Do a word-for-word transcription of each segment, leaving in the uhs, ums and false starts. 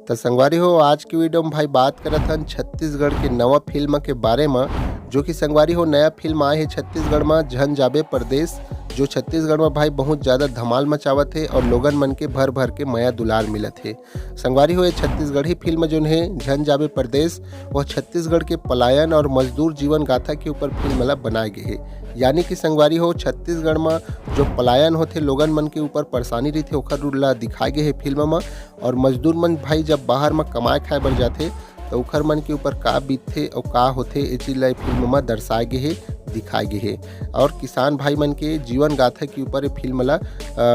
त संगवारी हो, आज की वीडियो में भाई बात करत हन छत्तीसगढ़ के नवा फिल्म के बारे म, जो कि संगवारी हो नया फिल्म आए हे छत्तीसगढ़ म, झन जाबे परदेस, जो छत्तीसगढ़ म भाई बहुत ज्यादा धमाल मचावत हे और लोगन मन के भर भर के मया दुलार मिलत हे। संगवारी हो, ये छत्तीसगढ़ी फिल्म जोन हे झन जाबे परदेस, वह छत्तीसगढ़ के पलायन और मजदूर जीवन गाथा के ऊपर फिल्म ला बनाए गे हे। यानी कि संगवारी हो, छत्तीसगढ़ म जो पलायन होथे, लोगन मन के ऊपर परेशानी रहिथे, ओखर ला दिखाए गे हे फिल्म म। और मजदूर मन भाई जब बाहर म कमाए खाए बर जाथे, त ओखर मन के ऊपर का बीतथे अउ का होथे, ए चीज ला ए फिल्म म दर्शाए गे हे, दिखाए गे हे। और किसान भाई मन के जीवन गाथा के ऊपर ए फिल्म ला, अ,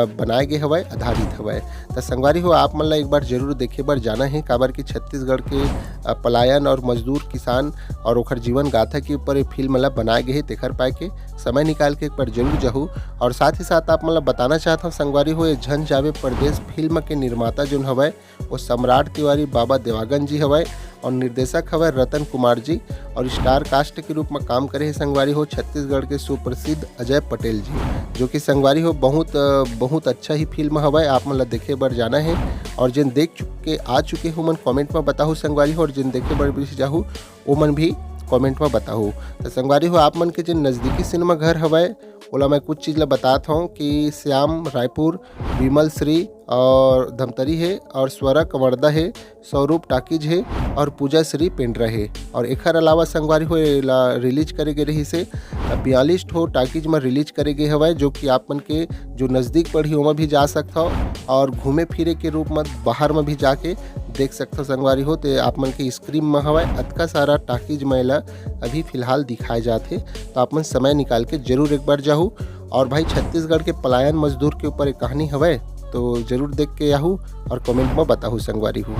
बनाए गे हवय, आधारित हवय। त संगवारी हो, आप मन ला एक बार जरूर देखे बर जाना हे, काबर कि छत्तीसगढ़ के, अ, पलायन और मजदूर किसान और ओखर जीवन गाथा के ऊपर ए फिल्म ला बनाए गे हे, तेखर पाए के समय निकाल के एक बार जरूर जाहू। और साथ ही साथ आप मन ला बताना चाहत हव संगवारी हो, ये झन जाबे परदेस फिल्म के निर्माता जोन हवय, वो सम्राट तिवारी बाबा देवागन जी हवय और निर्देशक हवय रतन कुमार जी। और स्टार कास्ट के रूप में काम करे हे संगवारी हो छत्तीसगढ़ के सुप्रसिद्ध अजय पटेल जी, जो कि संगवारी हो बहुत, अ, बहुत अच्छा ही फिल्म हवय, आप मन ला देखे बर जाना हे। और जिन देख चुके, आ चुके हो, मन कमेंट में बताहू संगवारी हो, और जिन देखे बर बिस जाहू, वो मन भी कमेंट में बताहू। त संगवारी हो, आप मन के जिन नजदीकी सिनेमा घर हवय, ओला मैं कुछ चीज ला बतात हूँ कि श्याम रायपुर, विमल श्री और धमतरी हे, और स्वरा कवर्धा हे, स्वरूप टाकीज हे और पूजा श्री पेंड्रा हे। और एखर अलावा संगवारी हो, एला रिलीज करे गे रहिस हे, बयालीस ठो टाकीज म रिलीज करे गे हवय, जो कि आप मन के जो नजदीक पड़ही, ओमा भी जा सकथव और घूमे फिरे के रूप म बाहर म भी जाके देख सकथव संगवारी हो। ते आप मन के स्क्रीन म हवय, अतका सारा टाकीज म एला अभी फिलहाल दिखाए जात हे, तो आप मन समय निकाल के जरूर एक बार जाहू। और भाई, छत्तीसगढ़ के पलायन मजदूर के ऊपर एक कहानी हवय, तो जरूर देख के आहू और कमेंट म बताहू संगवारी हो।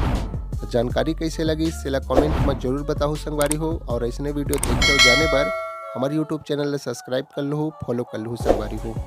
तो जानकारी कैसे लगी, सेला कमेंट म जरूर बताहू संगवारी हो। और ऐसने वीडियो देखे अउ जाने बर हमारे यूट्यूब चैनल ला सब्सक्राइब कर लहू, फॉलो कर लहू संगवारी हो।